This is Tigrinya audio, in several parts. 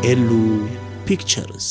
ኤሉ ፒክቸርስ።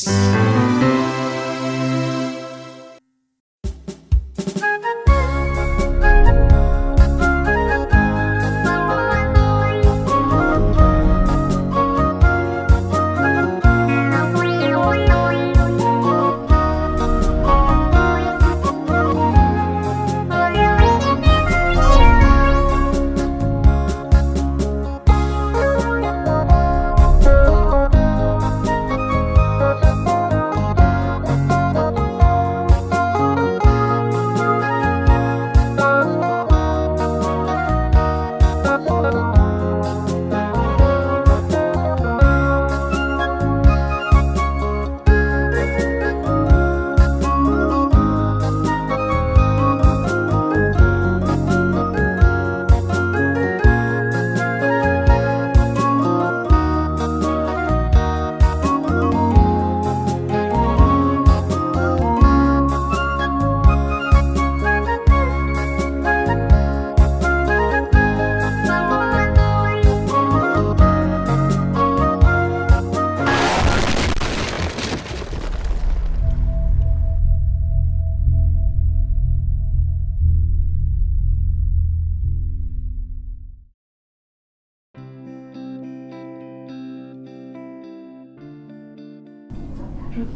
ረቢ፣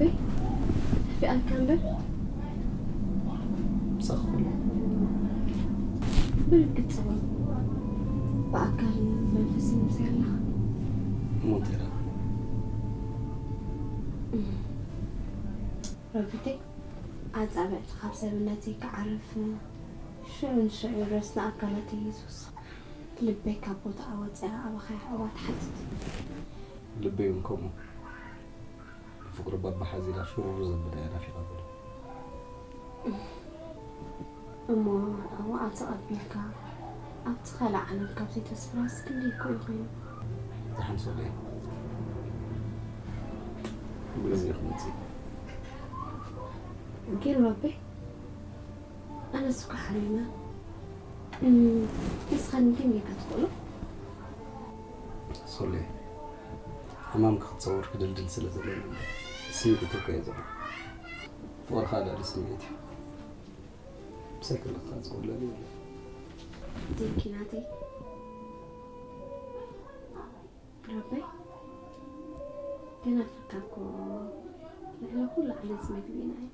ጠፊኣልካ እምበር። ምሳኺ ኩሉ ብርግጽ እውን ብኣካልን መንፈስን ምሳይ ኣለኻ። እሞ እንታይ ደኣ? ረቢተይ፣ ኣጻብዕቲ ካብ ሰብነተይ ክዓርፍ፣ ሽዑ ንሽዑ ረስኒ ኣካላተይ ይስውስኻ። ልበይ ካብ ቦታኣ ወጺኣ ኣባኻ የዕቑባ ትሓትት። ልበይ እውን ከምኡ ብፍቕሪ ባባ ሓዚላ ሽሩሩ ዘብላ እያ ናፊቓ ዘላ። እሞ ኣብኣ ተቐቢልካ ኣብቲ ካልእ ዓለም ካብ ዘይተስፍራስ ክንደይ እኮ እዩ ኮይኑ። ዝሓንሰሉ እየ። ብግዜ ክመጽእ እዩ። ግን ረቢ ኣነስ እኮ ሓሚመ። እም፣ ንስኻ ግን ጌርካ ትኽእሎ። ሶሌ፣ ሕማምኪ ክትሰውር ክድልድል ስለ ዘለኒ ስምዒት እኮ እየ ዘሎ። ፍቕሪ ከዓ ልዕሊ ስምዒት እዩ። ብሰንኪ ኣለካ ዝጎድለኒ የለን። ቴንኪ ናተይ። ረበይ፣ ደናፍርካ እኮ ልዕሊ ኩሉ ዓይነት መግቢና እዩ።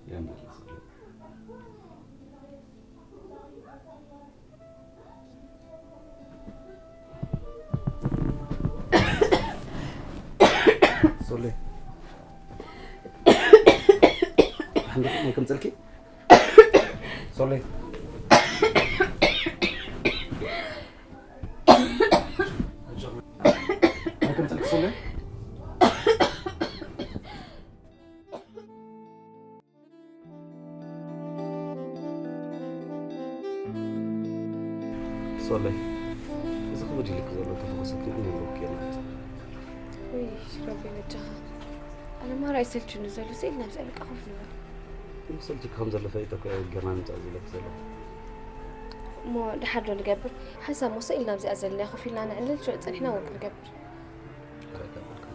የምር ሶሌ። ሶሌ፣ ሓንደቕ ማይ ከምጽልኪ? ሶሌ፣ ማይ ከምጽልኪ ሶሌ? ሶለይ፣ እዚ ክብድ ኢልኪ ዘሎ ተፈወሰኪ ንዕኒ ንረብኪ የናት። ውይ ረቢ በጃኻ። ኣነ ማራ ይሰልችኒ ዘሎ፣ ስኢል ናብዚ በቃ ኮፍ ንበል። ይሰልችኪ ከም ዘሎ ፈሊጠ እኮ እየ ጌርና ንምጻእ ዝብለኪ ዘለኹ። እሞ ድሓር ዶ ንገብር? ሓንሳብ እሞ ስኢል ናብዚኣ ዘለና ኮፍ ኢልና ነዕልል፣ ሽዑ ጸኒሕና ወክ ንገብር። ኧረ ኣይከብድክን።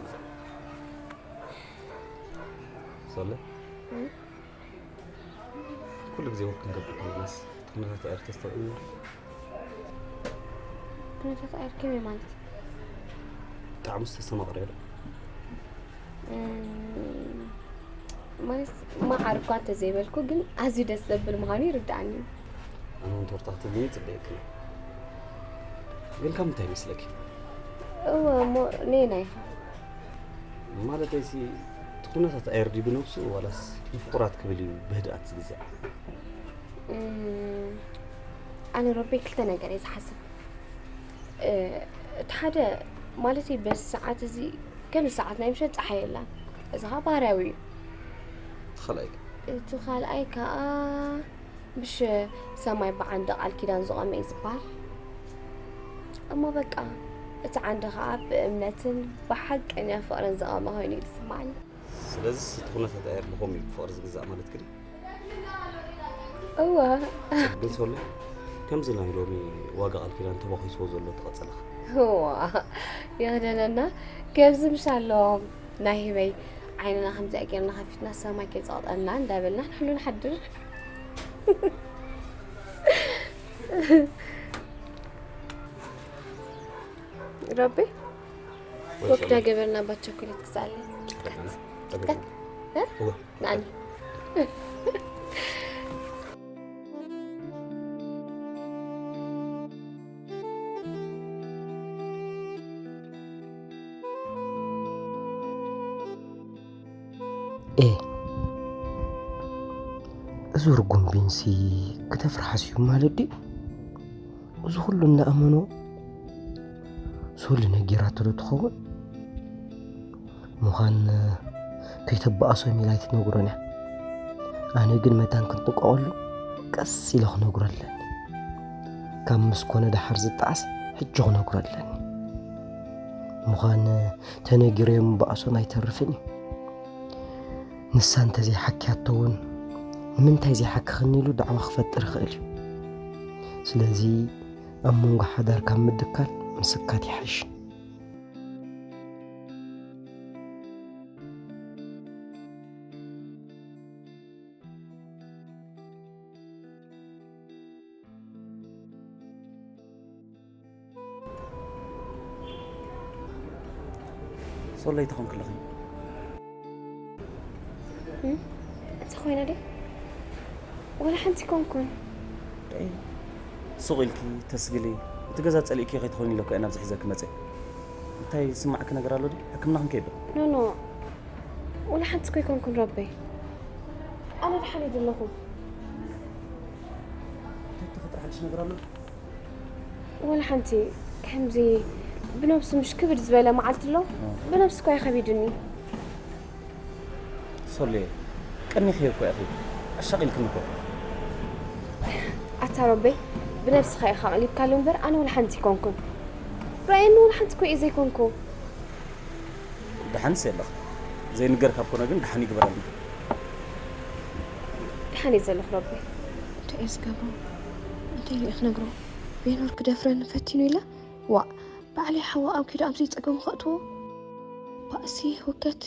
ሶለይ፣ ኩሉ ግዜ ወክ ክንገብር ከለናስ ኩነታት ኣየር ተስተውዕልና። ኩነታት ኣየር ከመይ ማለት? ጣዕሙስ ተስተማቕርዮ ዶ? እም፣ ማለት መዓር እኳ እንተዘይበልኩ ግን ኣዝዩ ደስ ዘብል ምዃኑ ይርድኣኒ እዩ። ኣነ እውን ቶርታ ክትብልኒ ይጽበየኪ እየ። ግን ካብ ምንታይ ይመስለኪ? እወ እሞ ነየናይ ኢኻ? ማለተይሲ እቲ ኩነታት ኣየር ድዩ ብነብሱ ዋላስ ንፍቑራት ክብል እዩ ብህድኣት ዝግዛእ? እም፣ ኣነ ረቢ ክልተ ነገር እየ ዝሓስብ። እ፣ እቲ ሓደ ማለተይ በዚ ሰዓት እዚ ከምዚ ሰዓት ናይ ምሸት ጸሓይ የላን። እዚ ኸኣ ባህርያዊ እዩ። እቲ ካልኣይ ከ? እቲ ካልኣይ ከኣ ብሽ ሰማይ ብዓንዲ ቃል ኪዳን ዝቖመ እዩ ዝበሃል። እሞ በቃ እቲ ዓንዲ ኸኣ ብእምነትን ብሓቀኛ ፍቕርን ዝቐመ ኮይኑ እዩ ዝስምዓኒ። ስለዚ እቲ ኩነታት ኣየር ብኸምኡ እዩ ብፍቕሪ ዝግዛእ ማለትኪ ድዩ? እወ። ግን ሶሊ፣ ከምዚ ናይ ሎሚ ዋጋ ቃል ኪዳን ተባኺስዎ ዘሎ ተቐጸለኻ። እዋ፣ ይኽደነና። ከምዚ ምሽ ኣለዎም ናይ ህበይ ዓይንና ከምዚኣ ጌርና ከፊትና ሰማይ ከይጸቕጠና እንዳበልና ንሕሉ ንሓድር። ረቢ፣ ወይ ወክ ሰላም። ዳገበርና ባት ቸኮሌት ግዛለይ። ጠብቅና፣ ጠብቅና። እ? እዋ። ንዓኒ። ኤ፣ እዚ ርጉም ቢንሲ ክተፍሪ ሓስዩ ማለት ድዩ? እዚ ኩሉ እናኣመኖ ሶሊ ነጊራቶ ዶ ትኸውን? ምዃን ከይተባኣሶም ኢላ ኣይትነግሮን እያ። ኣነ ግን መታን ክንጥንቀቐሉ ቀስ ኢለ ክነግሮ ኣለኒ። ካብ ምስ ኮነ ደሓር ዝጠዓስ ሕጂ ክነግሮ ኣለኒ። ምዃን ተነጊረዮም ምባኣሶም ኣይተርፍን እዩ። ንሳ እንተዘይሓክያቶ እውን ንምንታይ ዘይሓክኽኒ ኢሉ ዳዕዋ ክፈጥር ይኽእል እዩ። ስለዚ ኣብ መንጎ ሓዳር ካብ ምድካል ምስካት ይሓይሽ። ሶለይ ትኾን ከለኺ እም? እንታይ ኮይና ድያ? ወላ ሓንቲ ኮንኩን። ደይ ሱቕ ኢልኪ ተስግሊ፣ እቲ ገዛ ጸሊእኪ ከይትኾኒ ኢለ እኮ እየ ናብዚ ሒዘኪ መጸ። እንታይ ዝስማዕኪ ነገር ኣሎ ድዩ? ሕክምና ክንከይድ ዶ? ኖ ኖ፣ ወላ ሓንቲ እኮ ኣይኮንኩን ረበይ። ኣነ ደሓን እየ ዘለኹ። እንታይ ተፈጥረ ሓድሽ ነገር ኣሎ? ወላ ሓንቲ ከምዚ ብነብሱ ምሽ ክብድ ዝበለ መዓልቲ ኣሎ። ብነብሱ እኳ ይኸቢድኒ። ሶሌ፣ ቀኒኽዮ እኮ ኢኺ። ኣሻቒልክኒ እኮ። ኣታ ረበይ፣ ብነብስኻ ኢኻ ኣቕሊብካሉ እምበር ኣነ ወላ ሓንቲ ኣይኮንኩን። ራእየኒ ወላ ሓንቲ እኮ እየ ዘይኮንኩ። ደሓንስ የለኽ። ዘይንገር ካብ ኮነ ግን ደሓን ይግበረልና። ደሓን እየ ዘለኹ ረበይ። እንታይ እየ ዝገብሮ? እንታይ ኢለ እየ ክነግሮ? ቤኖር ክደፍረኒ ፈቲኑ ኢለ? ዋእ፣ ባዕለይ ሓዋ ኣብ ኪዱ ኣብዚ ጸገሙ ከእትዎ? ባእሲ፣ ህውከት።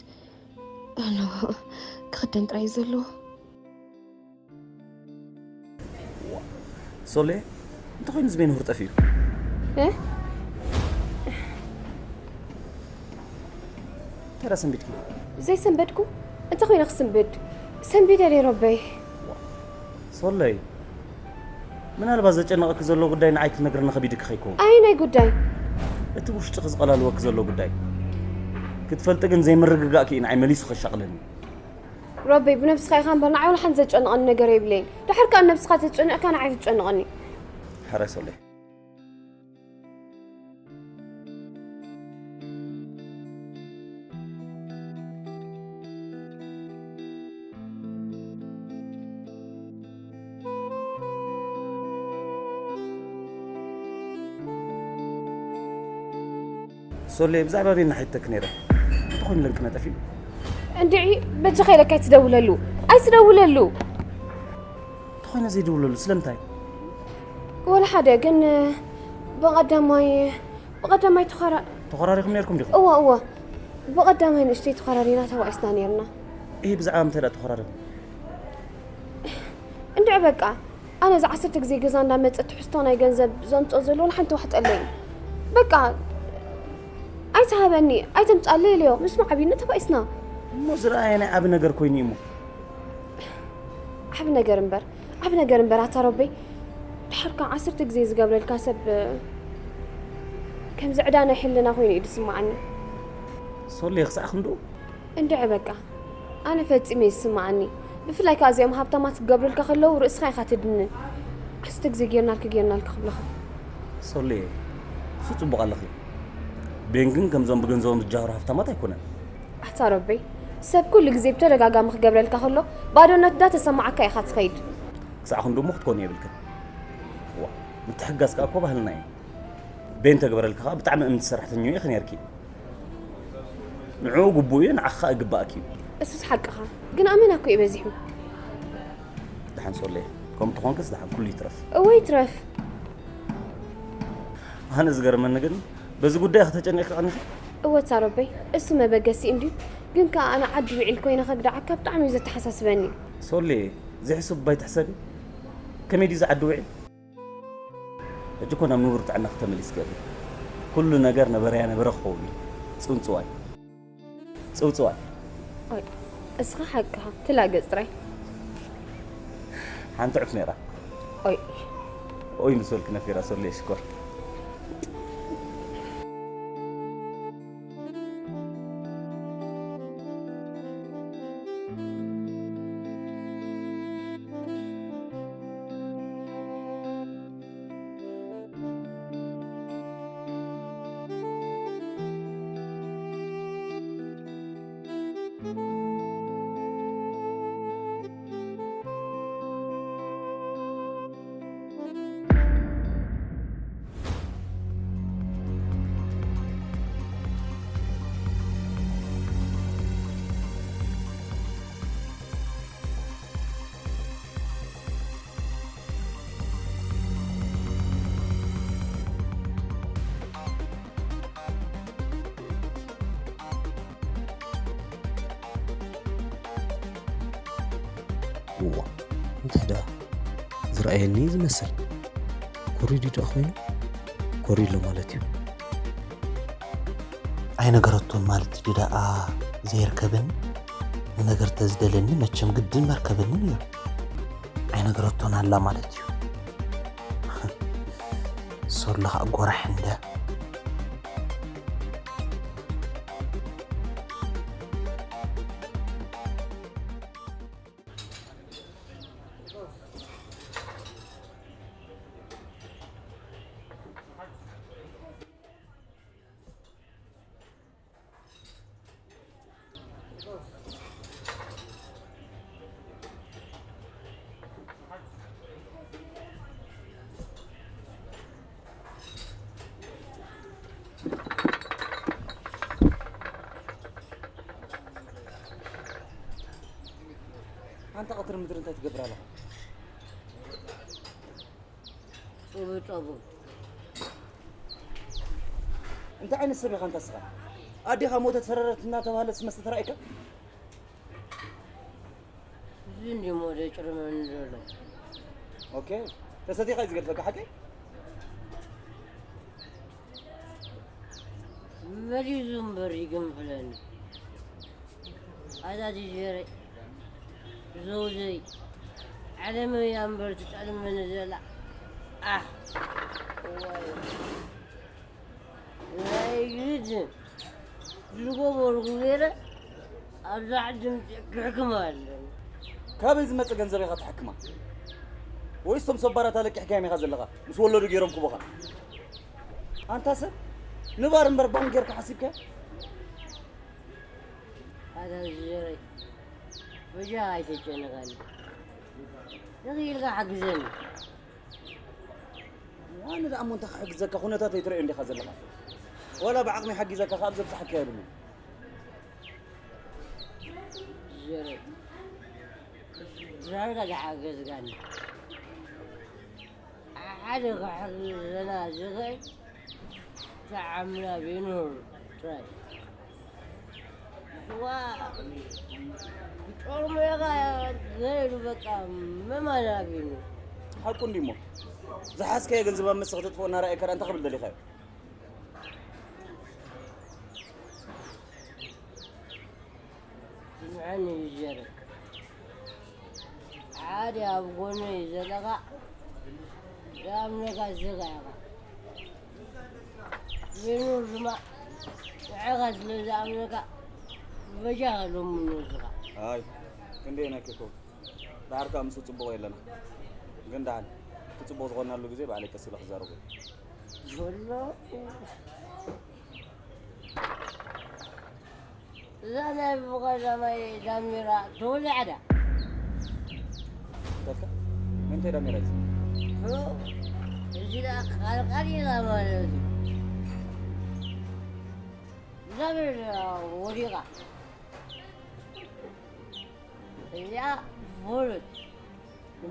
ኖ፣ ክኽደን ጥራይ እዩ ዘለዎ። ሶሌ፣ እንተኾይኑ እዚ ቤንሁር ጠፊኡ። እ? እንታይ ደኣ ሰንቢድኪ? ዘይሰንበድኩ? እንታይ ኮይነ ክስንብድ? ሰንቢደ ደይ ረበይ። ሶለይ፣ ምናልባት ዘጨነቐኪ ዘሎ ጉዳይ ንዓይ ክትነግርኒ ከቢድኪ ከይከውን። ኣየናይ ጉዳይ? እቲ ውሽጥኺ ዝቐላልወኪ ዘሎ ጉዳይ ክትፈልጢ ግን ዘይምርግጋእኪ እዩ ንዓይ መሊሱ ከሻቕለኒ። ረበይ ብነብስኻ ኢኻ እምበር ንዓይ ወላ ሓንቲ ዘጨንቐኒ ነገር የብለይን። ድሓር ከኣ ንነብስኻ ተጨኒቕካ ንዓይ ትጨንቐኒ። ሕራይ ሶለይ። ሶሌ ብዛዕባ ቤና ሓይተክ ነይረ እንተኾይኑ ለንቅነ ጠፊኡ እንድዒ በጃኻ ኢለካ ኣይትደውለሉ ኣይትደውለሉ እንተኾይነ ዘይድውለሉ ስለምንታይ ወላ ሓደ ግን ብቐዳማይ ብቐዳማይ ተኸራ ተኾራሪኹም ነርኩም ዲኹም እወ እወ ብቐዳማይ ንእሽተይ ተኸራሪና ተባኢስና ነርና ይህ ብዛዕባ ምንታይ ደኣ ተኾራሪኹም እንድዒ በቃ ኣነ እዚ ዓሰርተ ግዜ ገዛ እንዳመጸ ትሕዝቶ ናይ ገንዘብ ዘምጽኦ ዘሎ ንሓንቲ ዋሕጠለይ በቃ ኣይትሃበኒ ኣይተምጻለይ ኢለዮ ምስ ማዕቢልና ተባኢስና እሞ ዝረኣየ ናይ ዓቢ ነገር ኮይኑ እዩ እሞ ዓቢ ነገር እምበር ዓቢ ነገር እምበር ኣታ ረበይ ድሓርካ ዓሰርተ ግዜ ዝገብረልካ ሰብ ከምዚ ዕዳ ናይ ሕልና ኮይኑ እዩ ዝስምዓኒ ሶሌ ክሳዕ ክንድኡ እንድዒ በቃ ኣነ ፈጺመ ይስምዓኒ ብፍላይ ከኣ እዚኦም ሃብታማት ክገብሩልካ ከለዉ ርእስኻ ኢኻ ትድንን ዓሰርተ ግዜ ጌርናልካ ጌርናልካ ክብለኻ ሶሌ እሱ ጽቡቕ ኣለኺ ቤን ግን ከምዞም ብገንዘቦም ዝጃሃሩ ሃብታማት ኣይኮነን ኣታ ረበይ ሰብ ኩሉ ግዜ ብተደጋጋሚ ክገብረልካ ከሎ ባዶነት እንዳተሰማዓካ ኢኻ ትኸይድ ክሳዕ ክንድኡ እሞ ክትኮኒ የብልክን ዋ ምትሕጋዝ ከኣ እኮ ባህልና እዩ ቤን ተግበረልካ ከኣ ብጣዕሚ እምንቲ ሰራሕተኛኡ ኢኺ ነርኪ ንዕኡ ግቡእ እዩ ንዓኺ ከኣ ይግባኣኪ እዩ እሱስ ሓቅኻ ግን ኣመና እኮ እዩ በዚሑ ደሓን ሶሌ ከምኡ ተኾንክስ ደሓን ኩሉ ይትረፍ እወ ይትረፍ ኣነ ዝገርመኒ ግን በዚ ጉዳይ ከተጨኒቕካ ቀኒኺ? እወ ሳሮበይ፣ እሱ መበገሲ እንድዩ። ግን ከኣ ኣነ ዓዲ ውዒል ኮይነ ከግድዓካ ብጣዕሚ እዩ ዘተሓሳስበኒ። ሶሌ፣ ዘይሕሱብ እባ ኣይትሕሰቢ። ከመይ ድዩ እዚ ዓዲ ውዒል? ሕጂ እኮ ናብ ንቡር ጥዕናኺ ተመሊስኪ ኣለኺ። ኩሉ ነገር ነበረያ ነበረ ክኸውን እዩ። ጽንጽዋይ። ጽውጽዋይ። ኦይ፣ እስኻ ሓቅኻ ትላገጽ ጥራይ። ሓንቲ ዕፍ ነይራ። ኦይ። ኦይ ምስ በልኪ ነፊራ ሶሌ ሽኮር። እዋ እንታይ ደኣ ዝረኣየኒ ዝመስል ኮሪዲ ደኣ ኮይኑ ኮሪሎ ማለት እዩ። ኣይነገረቶን ማለት ድዩ ደኣ ዘይርከበኒ ንነገር ተዝደለኒ መቸም ግድን መርከበኒ ነይሩ። ኣይነገረቶን ኣላ ማለት እዩ። ሶሎ ከዓ ጎራሕ እንደ ኣንታ ቀትሪ ምድሪ እንታይ ትገብር ኣለኻ? ጡቡ ጡቡ። እንታይ ዓይነት ሰብ ኢኻ እንታ እስኻ? ኣዴኻ ሞተት ሰረረት እናተባህለት መስተ ተራእይካ? እዚ እንዲ ሞደ ጭርመኒ ዘሎ። ኦኬ። ተሰቲኻ እዩ ዝገድፈካ ሓቀይ? መሊሱ እምበር ይግንፍለኒ። ኣታ ቲሸረይ ዘውደይ ዓለመይ እያ እምበር ትጠልመኒ ዘላ። ኣሕ እዋይ ናይ ግድን ዝገበርኩ ገይረ ኣብዛ ዓዲ ምፅእ ክሕክማ ኣለኒ። ካበይ ዝመፀ ገንዘብ ኢኻ ትሕክማ? ወይስ ቶም ሰባራት ኣለቂሕካዮም ኢኻ ዘለኻ ምስ ወለዱ ገይሮም ክቦኻ? ኣንታ ሰብ ንባር እምበር ባንክ ጌርካ ሓሲብካዮ? ኣታ ዝጀረይ በጃኻ ኣይተጨንቐኒ። ንኽኢልካ ሓግዘኒ። ኣነ ደኣ እሞ እንታይ ክሕግዘካ ኩነታት ኣይትረእዮ እንዲኻ ዘለኻ። ዋላ ብዓቕሚ ሓጊዘካ ካብ ዘብፅሓካ የብሉ። ዝጀረይ ብዛዕባ ዝሓገዝካኒ ሓደ ክሕግዘና ዝኽእል ተዓምና ቢኑር ጥራይ። ስዋ ጮርሙዮኻ ገይሩ በቃ መማና ቢኑ። ሓቁ እንዲሞ ዝሓዝካዮ ገንዘብ ኣብ መስኽ ተጥፍኦ እናረኣየካ እንታይ ክብል ደሊኻዮ? ስምዐኒ ይጀርብ ሓደ ኣብ ጎነይ ዘለኻ ዝኣምነካ ዝኻ ኢኻ። ሜኑር ድማ ንዓኻ ስለ ዝኣምነካ በጃኻ ሎሚ ንወስኻ። ኣይ ክንደይ ነኪኩ ደሓር ከዓ ምስኡ ፅቡቕ የለና ግን ደሓን እቲ ፅቡቕ ዝኾንናሉ ግዜ ባዕለይ ቀስ ኢለ ክዛረቦ በሎ እዛ ናይ ብቐዳማይ ዳሚራ ተወሊዓ ድያ? በልካ ምንታይ ዳሚራ እዚ? እዚ ደኣ ቃልቃል ኢላ ማለት እዩ። ዳሚራ ወዲቓ እዚኣ ፍሉጥ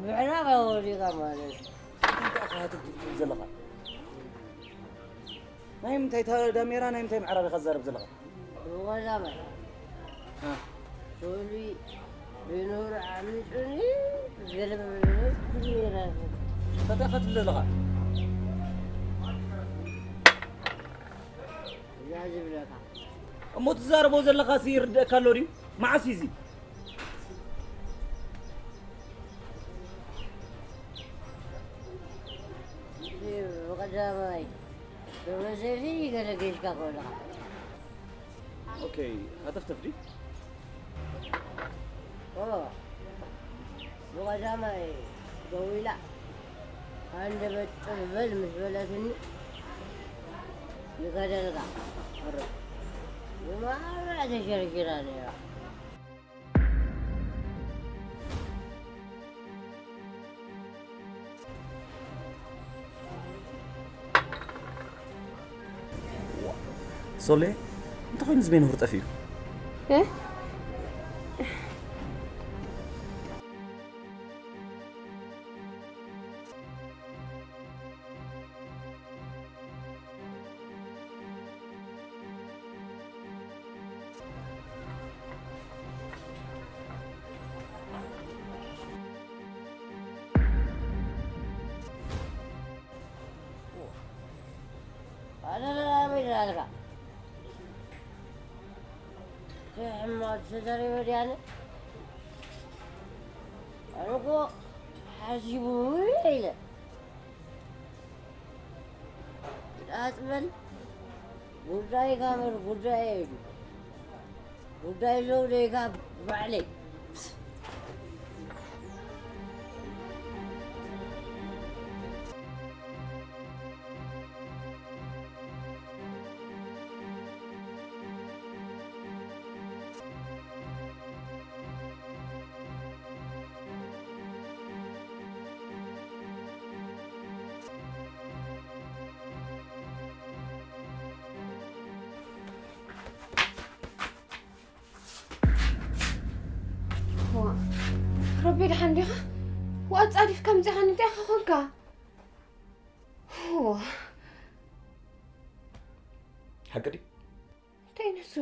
ምሕራቕ ወዲቓ ማለት እዩ። እንታይ ኢኻ ሃተፍትፍ ትብል ዘለኻ? ናይ ምንታይ ተ-፣ ዳሜራ ናይ ምንታይ ምዕራብ ኢኻ ትዛረብ ዘለኻ? ብቐዳማይ፣ እ። ሶሊ ብኑር ዓሚጹኒ፣ ገለ ሜራ። እንታይ ኢኻ ትብል ዘለኻ? እዛ ዝብለካ። እሞ ትዛረቦ ዘለኻሲ ይርደኣካ ኣሎ ድዩ? መዓስ እዩ እዚ? ብቐዳማይ ብመሰሊ ገለ ጌሽካ ከለኻ። ኦኬ፣ ሃተፍተፍ ድዩ? ኦ፣ ብቐዳማይ ደዊላ፣ ሃንደበት ጥልበል ምስ በለትኒ፣ ንገደልካ። ብማራ ተሸርሽራ ነይራ። ሶሌ፣ እንታይ ኮይኑ እዚ ቤንሁር ጠፊኡ? እ? ኣረ፣ ኣበይ ኣለኻ? ሕማቕ ተዛሪበ ድያነ? ኣነ እኮ ሓሲቡ ኢለ። ኣትበል። ጉዳይካ እምበር ጉዳይ እዩ። ጉዳይ ዘውደይካ ባዕለይ። ዋ፣ ረቢ ደሓን ዲኻ? ዋ፣ ጻዲፍካ ምጺኻ እንታይ ኢኻ ኾንካ? ዋ። ሓቂ ድዩ? እንታይ ንሱ?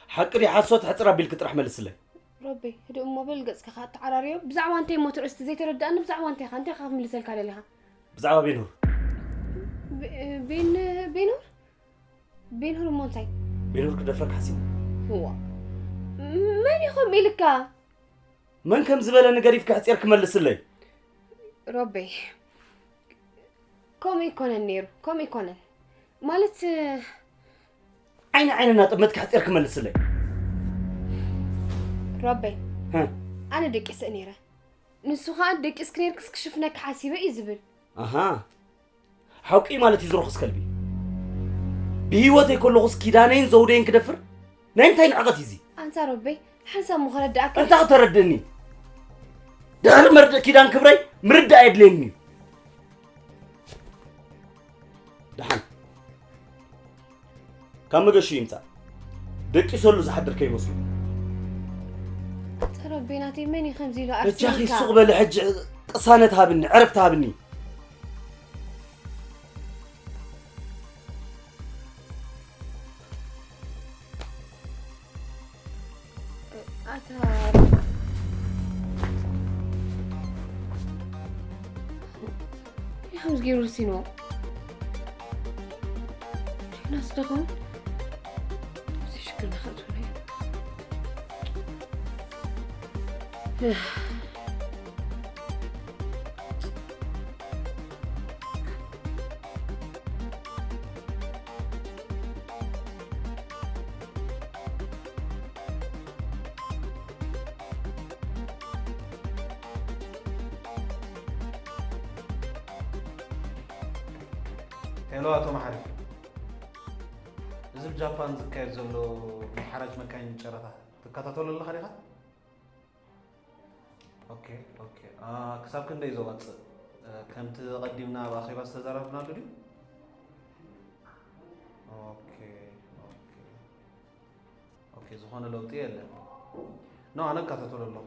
ሓቂ ድዩ ሓሶት? ሕጽር ኣቢልኪ ጥራሕ መልስለይ። ረቢ፣ ህድእ እሞ በል፣ ገጽካ ከኣ ኣተዓራርዮ። ብዛዕባ እንታይ እሞ ትርእስቲ ዘይተረድኣኒ፣ ብዛዕባ እንታይ ኢኻ? እንታይ ኢኻ ክምልሰልካ ደሊኻ? ብዛዕባ ቤንሁር። ቤ-፣ ቤን-፣ ቤንሁር? ቤንሁር እሞ እንታይ? ቤንሁር ክደፍረካ ሓሲቡ። እዋ። መን እዩ ከምኡ ኢልካ? መን ከም ዝበለኒ ገዲፍኪ ኣሕጺርኪ መልስለይ። ሮቤ፣ ከምኡ ኣይኮነን ነይሩ፣ ከምኡ ኣይኮነን። ማለት፣ ዓይኒ ዓይነና ጥመትኪ ኣሕጺርኪ መልስለይ። ሮቤ፣ ሀ? ኣነ ደቂሰ ነይረ። ንሱ ኸኣ ደቂስኪ ነይርክስ ክሽፍነኪ ሓሲበ እዩ ዝብል። ኣሃ። ሓቂ ማለት እዩ ዝረኹስ ከልቢ። ብህይወተይ ከለኹስ ኪዳነይን ዘውደይን ክደፍር? ናይ እንታይ ንዕቐት እዩ እዚ? ኣንታ ሮቤ፣ ሓንሳብ እሞ ከረድኣካ። እንታይ ክተረድእኒ? ድሕሪ መርድእ ኪዳን ክብረይ ምርዳእ የድልየኒ እዩ። ደሓን። ካብ መገሹ ይምጻእ። ደቂሰሉ ዝሓድር ከይመስሉ። ተረቤ ናተይ፣ መን እዩ ከምዚ ኢሉ በጃኺ ኣርሲንካ? ሱቕ በሊ ሕጂ፣ ቅሳነት ሃብኒ፣ ዕረፍቲ ሃብኒ። ኣታ፣ እንታይ ከምዚ ገይሩ ርሲንዎ? ዲናስ ደኾን? እዚ ሽግር ንኸእትውኒ። ሄሎ፣ ኣቶ መሓሪ። እዚ ኣብ ጃፓን ዝካየድ ዘሎ ናይ ሓራጅ መካይን ጨረታ ትከታተሎ ኣለኻ ዲኻ? ኦኬ፣ ኦኬ። አ፣ ክሳብ ክንደይ ዘዋጽእ? እ፣ ከምቲ ቀዲምና ኣብ ኣኼባ ዝተዛረብናሉ ድዩ? ኦኬ፣ ኦኬ። ኦኬ፣ ዝኾነ ለውጢ የለን። ኖ፣ ኣነ እከታተሎ ኣለኹ።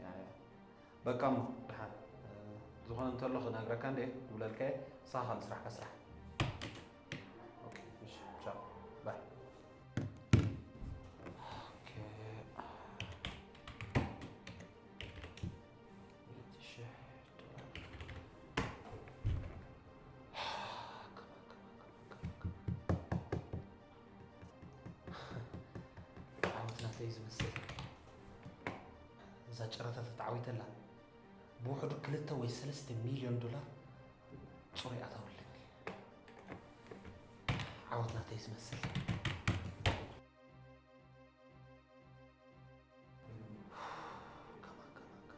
ያ፣ ያ። በቃ እሞ፣ ደሓን። እ፣ ዝኾነ እንተሎ ክነግረካ እንዴ፣ ክብለልካ እየ። ሳኻ ንስራሕካ ስራሕ። ኦኬ፣ እሺ፣ ቻው። ባይ። ኦኬ። ሚእቲ ሺሕ ዶላር። ዓወት ናተይ ዝመስል። እዛ ጨረታ ተተዓዊተላ ብውሕዱ ክልተ ወይ ሰለስተ ሚልዮን ዶላር ጽሩይ ኣታዊ ኣለኒ። ዓወት ናተይ ዝመስል። ከማን፣ ከማን፣ ከማን፣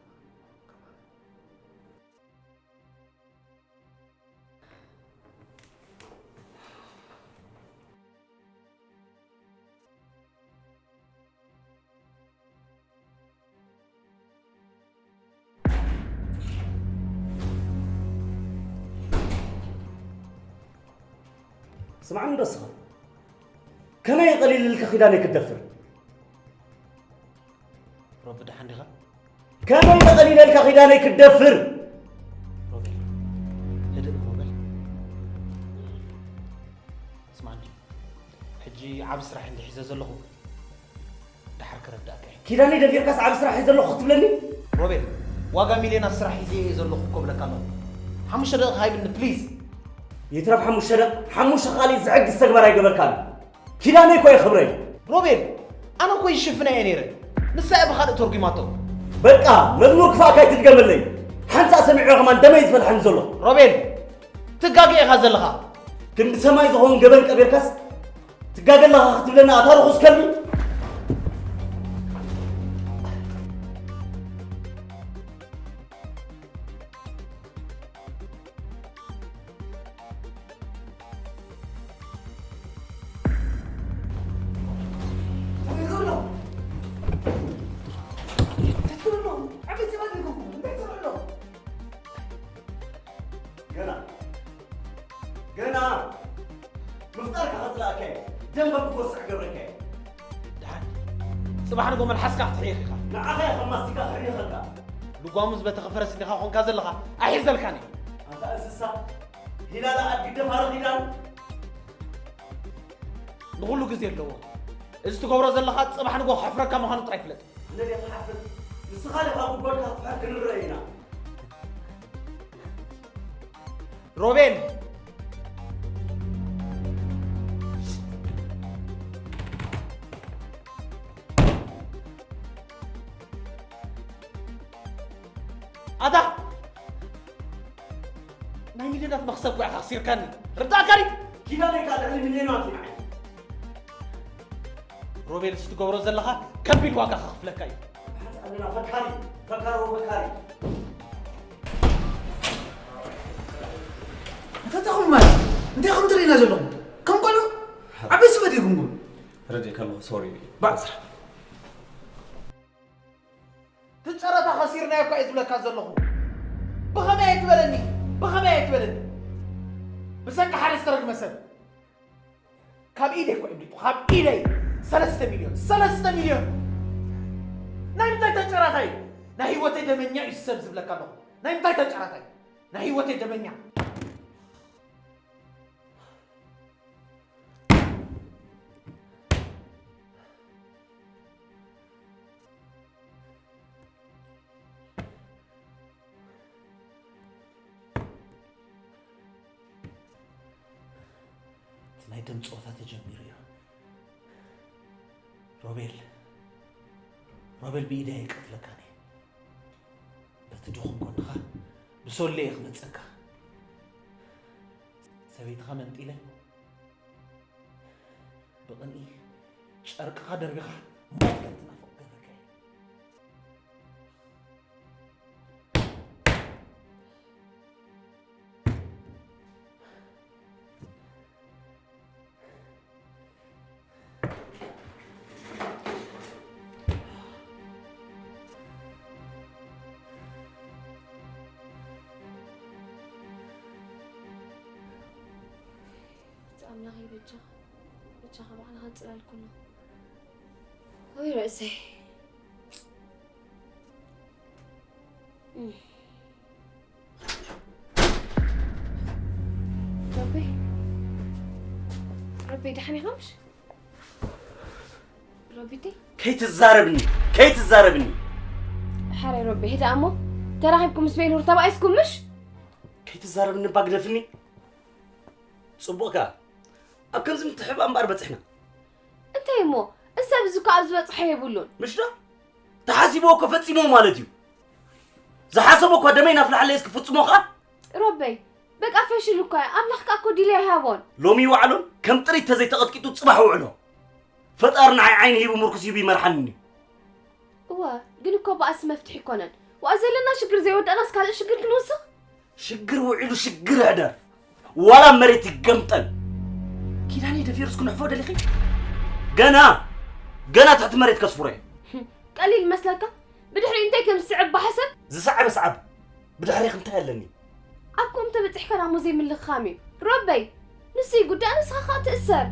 ከማን። ስምዓኒ ዶ እስኻ? ከመይ ቀሊል ኢልካ ኪዳነይ ክትደፍር? ሮቢ፣ ደሓን ዲኻ? ከመይ ቀሊል ኢልካ ኪዳነይ ክትደፍር? ሮቢ፣ ህድእ እሞ በል። ስምዓኒ፣ ሕጂ ዓቢ ስራሕ እንዲ ሒዘ ዘለኹ፣ ደሓር ክረዳእካ እየ። ኪዳነይ ደፊርካስ ዓቢ ስራሕ ሒዘ ዘለኹ ክትብለኒ? ሮቤል፣ ዋጋ ሚልዮናት ስራሕ ሒዘ እየ ዘለኹ እኮ ብለካ ኣለኹ። ሓሙሽተ ደቂቕ ሃይብኒ ፕሊዝ። ይትረፍ ሓሙሽተ ደቂቕ፣ ሓሙሽተ ካሊእ ዝዕግስ ተግባር ኣይገበርካን። ኪዳነይ እኮ እዩ ክብረይ። ሮቤል፣ ኣነ እኮ ይሽፍና እየ ነይረ። ንሳ እያ ብኻልእ ተርጉማቶ። በቃ፣ መዝሙር ክፋእካ ኣይትድገመለይ። ሓንሳእ ሰሚዐዮ ከማን ደመይ ዝፈልሐኒ ዘሎ። ሮቤል፣ ትጋገ ኢኻ ዘለኻ። ክንዲ ሰማይ ዝኸውን ገበን ቀቢርካስ ትጋገ ኣለኻ ክትብለና ኣታ ርኹስ ከልቢ? ገና ገና ምፍጣርካ ከጽላእካ እየ። ደም ከብክወስዕ ገብረካ እየ። ደሓን ጽባሕ ንጎ መልሓስካ ክትሕይኽ ኢኻ። ንዓኻ እየ ከም ማስቲካ ክሕይኸካ። ልጓሙ ዝበተኸ ፈረስ እንዲኻ ኾንካ ዘለኻ ኣይሕዘልካን እየ። ኣንታ እንስሳ፣ ሂላላ ኣድጊ ደፋሪ ኺዳን። ንኹሉ ግዜ ኣለዎ። እዚ ትገብሮ ዘለኻ ጽባሕ ንጎ ከሕፍረካ ምዃኑ ጥራይ ፍለጥ። ኣነ ድየ ክሓፍር? ንስኻ ዲኻ ጉድጓድካ ክትፍሕር ክንርአ ኢና። ሮቤል! ኣታ! ናይ ሚልዮናት መኽሰብ እኮ ኢኻ ኣኽሲርካኒ። ርዳእካ ድዩ? ኪዳነይ ከኣ ልዕሊ ሚልዮናት እዩ ንዓይ። ሮቤል፣ እዚ ትገብሮ ዘለኻ ከቢድ ዋጋ ከኽፍለካ እዩ። ሓንቲ ኣለና፣ ፈካሪ፣ ፈካሪ ወፈካሪ። እንታይ ትኹም ማለት? እንታይ ኢኹም ትርእዩና ዘለኹም? ከም ቆልዑ? ዓበይ ስበት ኢኹም ግን? ተረዲእካ ኣለኹ፣ ሶሪ። ባዕስራ። እቲ ጨረታ ከሲርናዮ እኳ እየ ዝብለካ ዘለኹ። ብኸመይ ኣይትበለኒ? ብኸመይ ኣይትበለኒ? ብሰንኪ ሓደ ዝተረግመ ሰብ ካብ ኢደይ እኮ እምሊጡ፣ ካብ ኢደይ ሰለስተ ሚልዮን፣ ሰለስተ ሚልዮን! ናይ ምንታይ ተጨራታይ? ናይ ህይወተይ ደመኛ እዩ ሰብ ዝብለካ ኣለኹ። ናይ ምንታይ ተጨራታይ? ናይ ህይወተይ ደመኛ። እቲ ናይ ደም ጸወታ ተጀሚሩ እዩ። ሮቤል፣ ሮቤል፣ ብኢደይ ኣይቀትለካን እየ። በቲ ድኹም ጎንኻ ብሶሌ እየ ክመጸካ። ሰበይትኻ መንጢለ ብቕንኢ ጨርቅኻ ደርቢኻ ሞት ከም ትናፍቕ ገበርከ። እቲ ኣምላኸይ በጃኻ፣ በጃኻ ባዕልኻ ጽላል ኩኖ። ወይ ርእሰይ። እም። ረቢ ረቢ ደሓን ኢኻ ምሽ? ረቢቲ ከይትዛረብኒ ከይትዛረብኒ። ሓራይ ረቢ ህዳ እሞ ተራኺብኩም ምስ በይኑር ተባኢስኩም ምሽ? ከይትዛረብኒ እባ ግደፍኒ። ጽቡቕካ ኣብ ከምዚ ምትሕባ እምበኣር በጽሕና። እንታይ እሞ እሰብ እዚ እኮ ኣብ ዝበጽሖ የብሉን። ምሽ ዶ ተሓሲቦ እኮ ፈጺሞ ማለት እዩ። ዝሓሰቦ እኳ ደመይ ናፍልሓለየስ ክፍጽሞ ኸኣ። ረበይ በቃ ፈሽል እኳ እዩ። ኣምላኽ ከኣ እኮ ዲል ኣይሃቦን። ሎሚ ይውዓሎን ከም ጥሪት ተዘይተቐጥቂጡ ጽባሕ ውዕሎ። ፈጣሪ ንዓይ ዓይኒ ሂቡ ምርኩስ ሂቡ ይመርሓኒ። እወ ግን እኮ ባእሲ መፍትሒ ይኮነን። ዋእ ዘለና ሽግር ዘይወዳእናስ ካልእ ሽግር ክንውስኽ? ሽግር ውዒሉ ሽግር ይሕደር። ዋላ መሬት ይገምጠል። ኪዳነይ ደፊሩስ ክንሕፎ ደሊኺ? ገና ገና ትሕቲ መሬት ከስፍሮ እየ። ቀሊል ይመስለካ? ብድሕሪኡ እንታይ ከም ዝስዕብ ብሓሰብ? ዝሰዓበ ሰዓብ ብድሕሪኺ እንታይ ኣለኒ? ኣብ ከምኡ ተበጺሕካ ዳሞ ዘይምልኻም እዩ። ሮበይ ንሱ ይጉዳእ ንስኻ ኸኣ ትእሰር።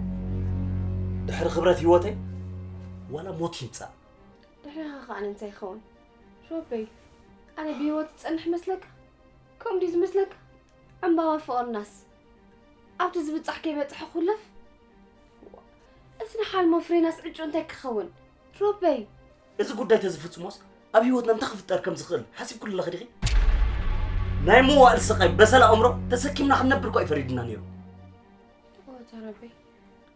ድሕሪ ክብረት ህይወተይ ዋላ ሞት ይምጻእ። ድሕሪኻ ኸኣ እንታይ ይኸውን? ሮበይ ኣነ ብህይወት ዝጸንሕ መስለካ? ከምኡ ድዩ ዝመስለካ? ዕምባባ ፍቕርናስ ኣብቲ ዝብጻሕ ከይበጽሐ ኩለፍ እቲ ንሓልሞ ፍሬናስ ዕጩ እንታይ ክኸውን? ሮበይ! እዚ ጉዳይ ተዝፍጽሞስ ኣብ ህይወትና እንታይ ክፍጠር ከም ዝኽእል ሓሲብክሉ ኣለኺ ዲኺ? ናይ መዋእል ስቓይ በሰላ ኣእምሮ ተሰኪምና ክንነብር እኳ እዩ ፈሪድና ነይሩ። ኦታ ሮበይ!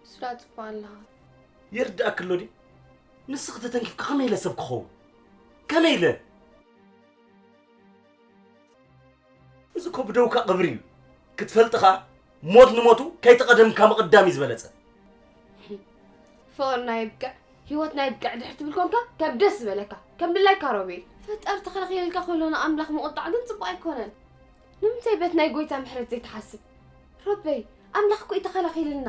እሱ ደኣ ጽቡቕ ኣለኻ። ይርድኣኪ ኣሎ ድዩ? ንስኺ ተተንኪፍኪ ከመይ ኢለ ሰብ ክኸውን? ከመይ ኢለ? እዚ እኮ ብደውካ ቐብሪ እዩ ክትፈልጢ ኸኣ ሞት ንሞቱ ከይተቐደምካ ምቕዳም እዩ ዝበለጸ። ፍቕርና ይብቅዕ ህይወትና ይብቅዕ ድሕር ትብል ኮንካ ከም ደስ ዝበለካ ከም ድላይካ ሮቤል። ፈጣሪ ተኸላኺልልካ ከሎ ንኣምላኽ ምቑጣዕ ግን ጽቡቕ ኣይኮነን። ንምንታይ በት ናይ ጎይታ ምሕረት ዘይትሓስብ ሮበይ? ኣምላኽ እኮ እዩ ተኸላኺልልና።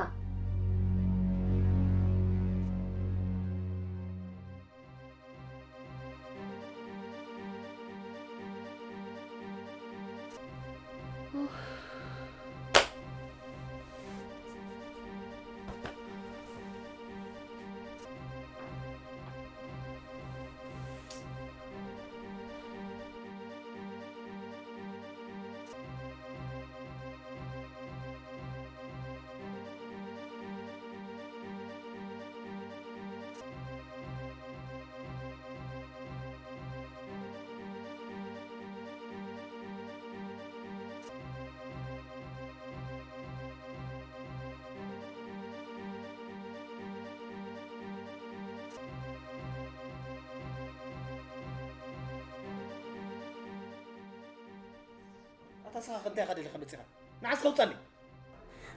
ኣታ ስኻ ክንታይ ኢኻ ደሊኻ መጺኻ ንዓስ ከውጻለይ።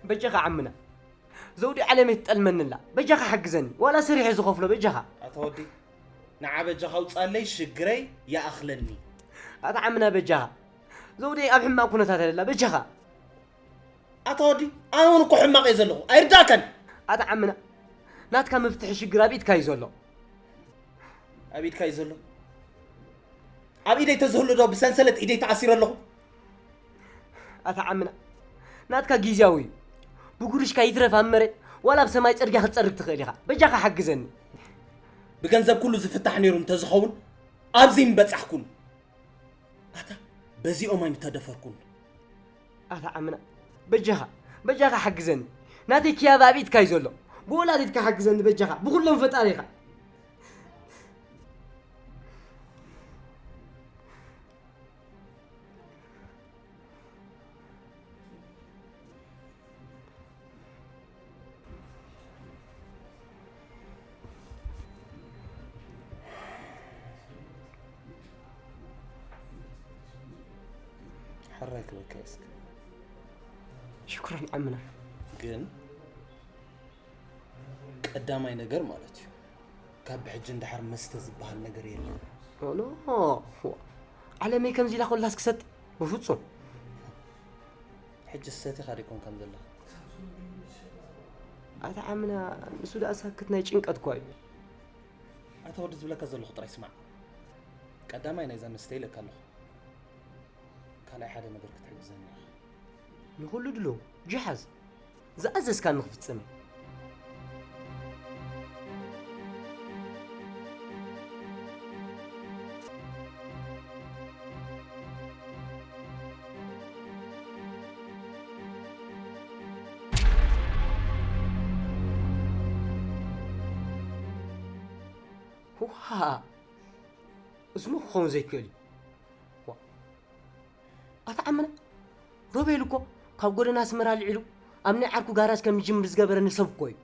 በጃኻ ዓምና ዘውዲ ዓለመይ ትጠልመኒ ኣላ በጃኻ ሓግዘኒ ዋላ ሰሪሐ ዝኸፍሎ በጃኻ። ኣታ ወዲ ንዓ በጃኻ ውጻለይ ሽግረይ ይኣኽለኒ። ኣታ ዓምና በጃኻ ዘውዲ ኣብ ሕማቕ ኩነታት ኣላ በጃኻ። ኣታ ወዲ ኣነ እውን እኮ ሕማቕ እየ ዘለኹ ኣይርዳእካን። ኣታ ዓምና ናትካ መፍትሒ ሽግር ኣብ ኢድካ እዩ ዘሎ። ኣብ ኢድካ እዩ ዘሎ። ኣብ ኢደይ ተዝህሉ ዶ ብሰንሰለት ኢደይ ተኣሲረ ኣለኹ። ኣታ ዓምና ናትካ ጊዜያዊ እዩ። ብጉርሽካ ይትረፍ ኣብ መሬት ዋላ ኣብ ሰማይ ጽርግያ ክትጸርግ ትኽእል ኢኻ። በጃኻ ሓግዘኒ። ብገንዘብ ኩሉ ዝፍታሕ ነይሩ እንተዝኸውን ኣብዚ ምበጻሕኩን። ኣታ በዚኦም ኣይምተደፈርኩን። ኣታ ዓምና በጃኻ በጃኻ ሓግዘኒ። ናተይ ክያባ ኣብ ኢድካ እዩ ዘሎ። ብወላዲትካ ሓግዘኒ በጃኻ ብኹሎም ፈጣሪኻ። ሕራይ ክበካ እስከ ሽኩራን ዓምና። ግን ቀዳማይ ነገር ማለት እዩ ካብ ብሕጂ እንዳሓር መስተ ዝበሃል ነገር የለን። ኖ ዓለመይ ከምዚ ኢላ ኮላስ ክሰጥ ብፍጹም። ሕጂ ሰቲኻ ደይኮንካ ዘለኻ። ኣታ ዓምና ንሱ ደኣ ሳክት ናይ ጭንቀት እኳ እዩ። ኣታ ወዲ ዝብለካ ዘለኹ ጥራይ ስማዕ። ቀዳማይ ናይዛ መስተ ኢለካ ኣለኹ። ካልኣይ ሓደ ነገር ክትሕግዘኒ ኢኻ። ንኹሉ ድልው ጅሓዝ ዝኣዘዝካኒ ክፍጽም እየ። ውሃ፣ እዝኑ ክኸውን ዘይክእል እዩ። ዋ፣ ኣታ ዓምና፣ ሮቤል እኮ ካብ ጎደና ኣስመራ ልዒሉ ኣብ ናይ ዓርኩ ጋራጅ ከም ይጅምር ዝገበረኒ ሰብ እኮ እዩ።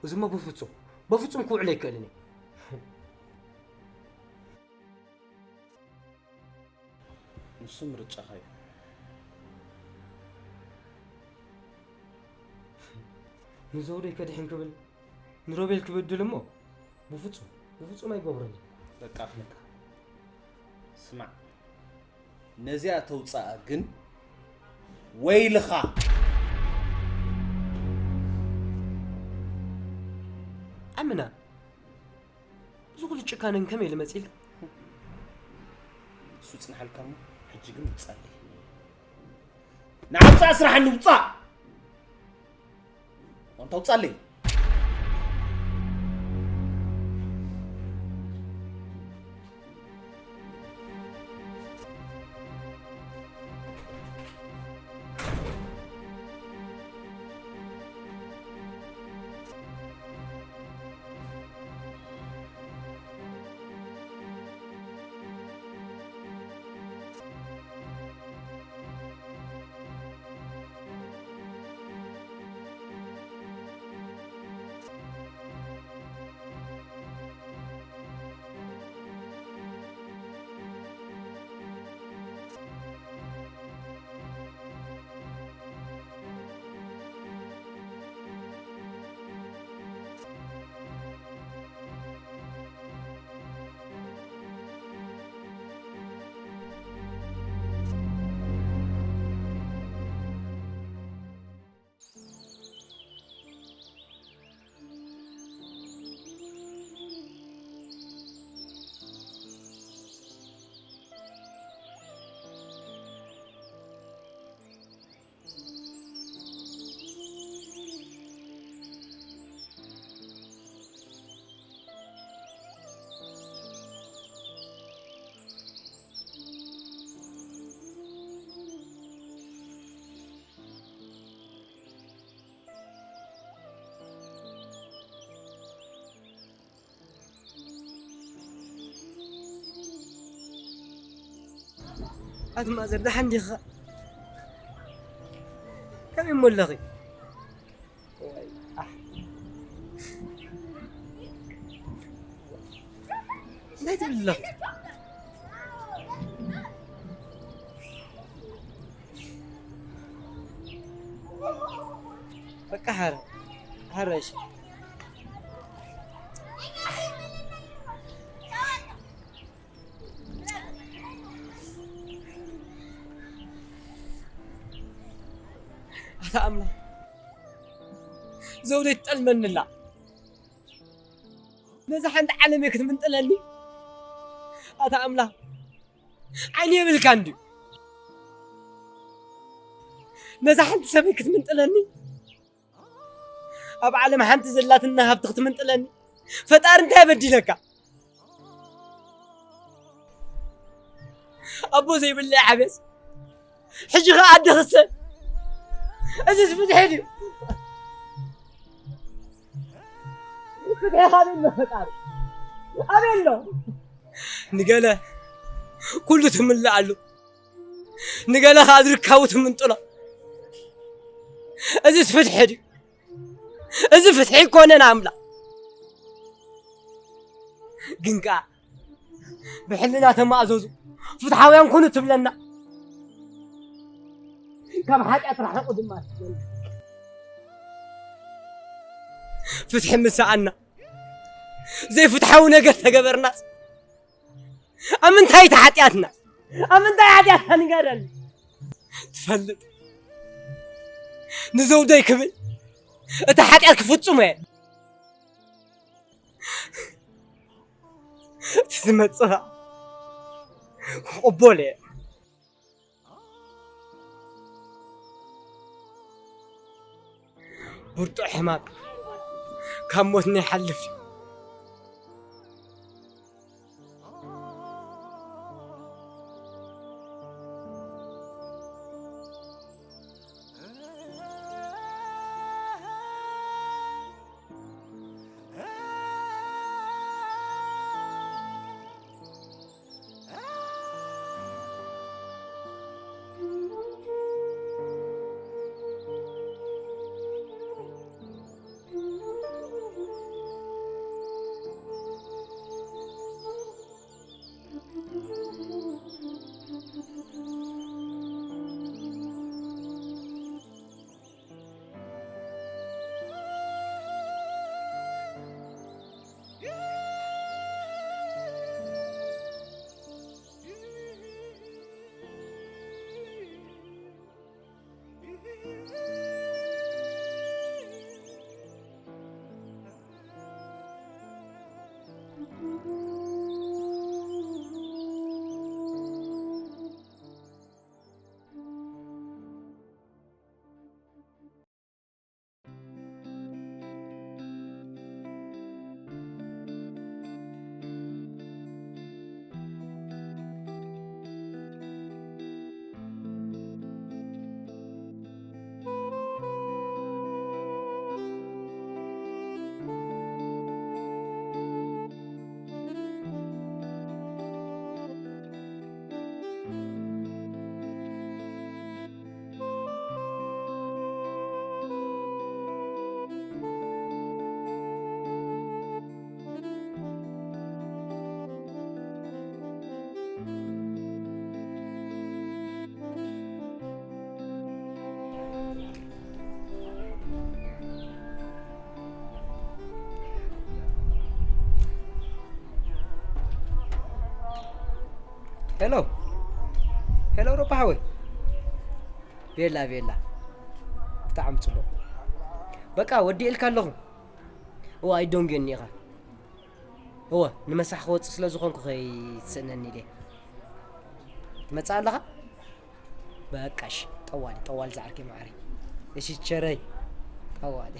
እዚሞ በፍጹም፣ በፍጹም ክውዕል ኣይክእልን እዩ። ንሱ ምርጫኻ እዩ። ንዘውደይ ከድሕን ክብል ንሮቤል ክብድል እሞ ብፍጹም፣ ብፍጹም ኣይገብሮን። በቃ ኣኽለካ። ስማዕ፣ ነዚኣ ተውጻኣ ግን ወይልኻ። ኣምና፣ እዚ ኩሉ ጭካነን ከመይ ኢሉ መጺእልካ? እሱ ጽንሓልካ እሞ ሕጂ ግን ውጻለይ። ንዓብጻ ስራሕኒ ውጻእ! ኣንታ ውጻለይ! ኣቲ ማዘር፣ ደሓን ዲኻ? ከመይ እሞ ኣለኺ? ዋይ፣ ኣሕ። እንታይ ትብል ኣለኺ? በቃ ሓረ፣ ሓረ፣ እሺ። ኣታ ኣምላኽ፣ ዘውደይ ትጠልመኒ ኣላ። ነዛ ሓንቲ ዓለም እየ ክትምንጥለኒ? ኣታ ኣምላኽ፣ ዓይኒ የብልካን ድዩ? ነዛ ሓንቲ ሰበይ ክትምንጥለኒ? ኣብ ዓለም ሓንቲ ዘላትና ሃብቲ ክትምንጥለኒ? ፈጣሪ እንታይ በዲለካ? ኣቦ ዘይብለይ ዓብየስ፣ ሕጂ ኸኣ ኣደ ክሰ። እዚስ ፍትሒ ድዩ? ፍትሒ ካበይ ኣሎ ፈጣሪ? ኣበይ ኣሎ? ንገለ ኩሉ ትምልኣሉ፣ ንገለ ኸኣ ዝርካቡ ትምንጥሎ። እዚስ ፍትሒ ድዩ? እዚ ፍትሒ ኣይኮነን ኣምላኽ። ግን ከኣ ብሕልና ተማእዘዙ፣ ፍትሓውያን ኩኑ ትብለና። ካብ ሓጢኣት ርሓቑ ድማ ትብለና። ፍትሒ ምስ ሰኣና፣ ዘይፍትሓዊ ነገር ተገበርናስ፣ ኣብ ምንታይ እቲ ሓጢኣትና? ኣብ ምንታይ ሓጢኣትና ንገረኒ። ትፈልጥ፣ ንዘውደይ ክብል እቲ ሓጢኣት ክፍጽሞ እየ። እቲ ዝመጽእ ኸኣ ክቕበሎ እየ። ብርቱዕ ሕማም ካብ ሞት ናይ ሓልፍ እዩ። ሄሎ፣ ሄሎ፣ ሮባ ሓወይ። ቤላ፣ ቤላ። ብጣዕሚ ጽቡቕ። በቃ፣ ወዲእልካ ኣለኹ። እዋ፣ ኣይደንግዮኒ ኢኻ። እወ፣ ንመሳሕ ክወጽእ ስለ ዝኾንኩ ከይትስእነኒ ኢለ። ትመጽእ ኣለኻ? በቃ፣ እሺ። ጠዋሊ፣ ጠዋሊ፣ ዝዓርከይ መዓረይ። እሺ፣ ቸረይ። ጠዋሊ።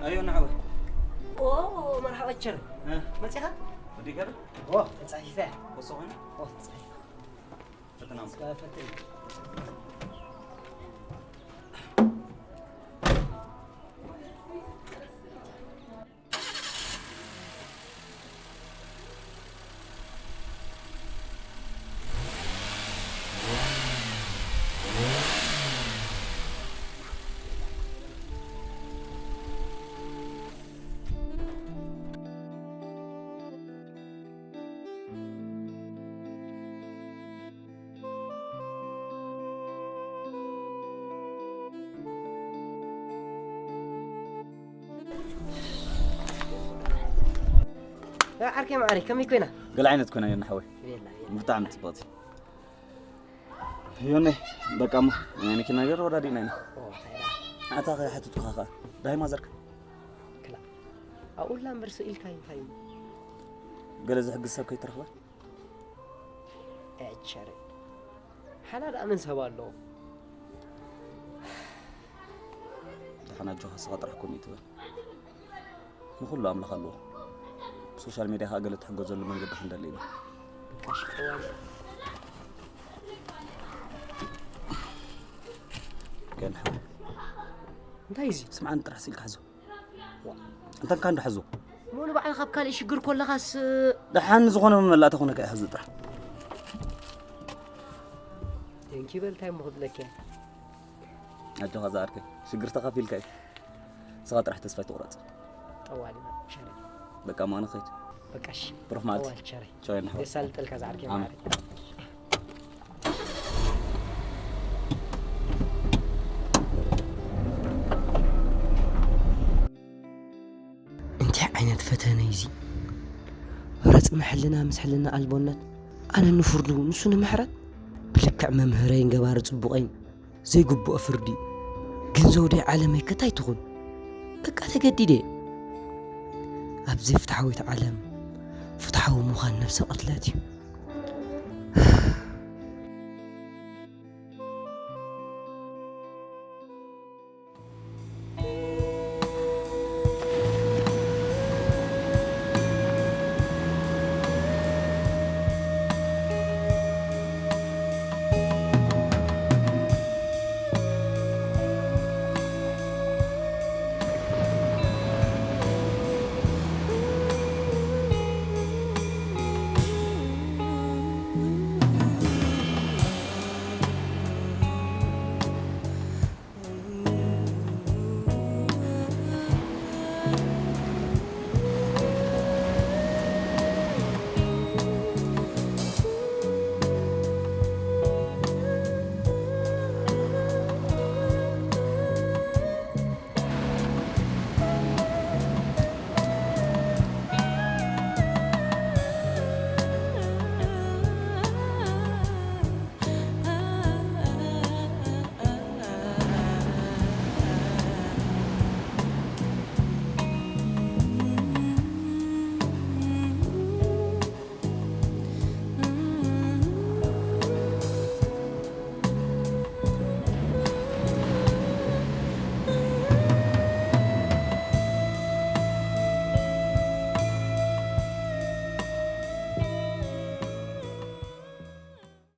ኣዮ ናዕወ። ኦ፣ መርሓባ ቸር። እ? መጺኻ? ወዲእካ ዶ? ኦ፣ ተጻሒፈ። ኮሶ ኮይኑ? ኦ፣ ተጻሒፈ። ፈተና። እስከ ፈትን። ዓርከይ ማዕረይ ከመይ ኮይና? ገለ ዓይነት ኮይና ዮኒ ሓወይ። የላ፣ የላ። ብጣዕሚ ጽብቕቲ። ዮኒ፣ በቃ እሞ ናይ መኪና ነገር ወዳዲእና ኢና። ኦ፣ እንታይ ደኣ? ኣታ ከይሓተትኩኻ ኸኣ፣ ደሃይ ማዘርካ? ክላ። ኣብኡላ እምበር ስኢልካ እንታይ እዩ? ገለ ዝሕግዝ ሰብ ከይትረኽባ? ኤቸረ። ሓላ ደኣ መን ሰብ ኣለዎ? ደሓን ኣጆኻ፣ ንስኻ ጥራሕ ከምኡ ትበል። ንኹሉ ኣምላኽ ኣለዎ። ብሶሻል ሜድያ ኸኣ ገለ ትሕገዘሉ መንገዲ ክንደሊ ኢና። ርካሽ ጠዋሊ። ገለ ሓወይ። እንታይ እዚ? ስምዓኒ ጥራሕ ስኢልካ ሕዞ። ዋ። እንተንካ እንዶ ሕዞ። እሞ ንባዕልኻ ኣብ ካልእ ሽግር ከለኻስ? ደሓን ዝኾነ መመላእታ ኮነ ከኣ ሕዞ ጥራሕ። ቴንኪ በል፣ እንታይ እሞ ክብለካ እየ? ኣጆኻ ዝዓርከይ፣ ሽግር ተኻፊልካ እዩ። ንስኻ ጥራሕ ተስፋ ኣይትቑረጽ። ጠዋሊ ሸረ። በቃ፣ እሞ ኣነ ክኸይድ። በቃ፣ እሺ። ብሩኽ መዓልቲ። ጠዋል ቸረይ። ቻው፣ የናሕዋ። የሳልጠልካ ዝዓርከይ ኣሜን። ማዕረይ። እንታይ ዓይነት ፈተነ እዩ እዚ? ረጽሚ ሕልና ምስ ሕልና ኣልቦነት፣ ኣነ ንፍርዱ ንሱ ንምሕረት? ብልክዕ መምህረይን ገባሪ ጽቡቐይን ዘይግብኦ ፍርዲ እዩ። ግን ዘውደይ ዓለመይ ከ እንታይ ትኹን? በቃ ተገዲደ። ኣብ ዘይፍትሓዊት ዓለም ፍትሓዊ ምዃን ነብሰ ቅትለት እዩ።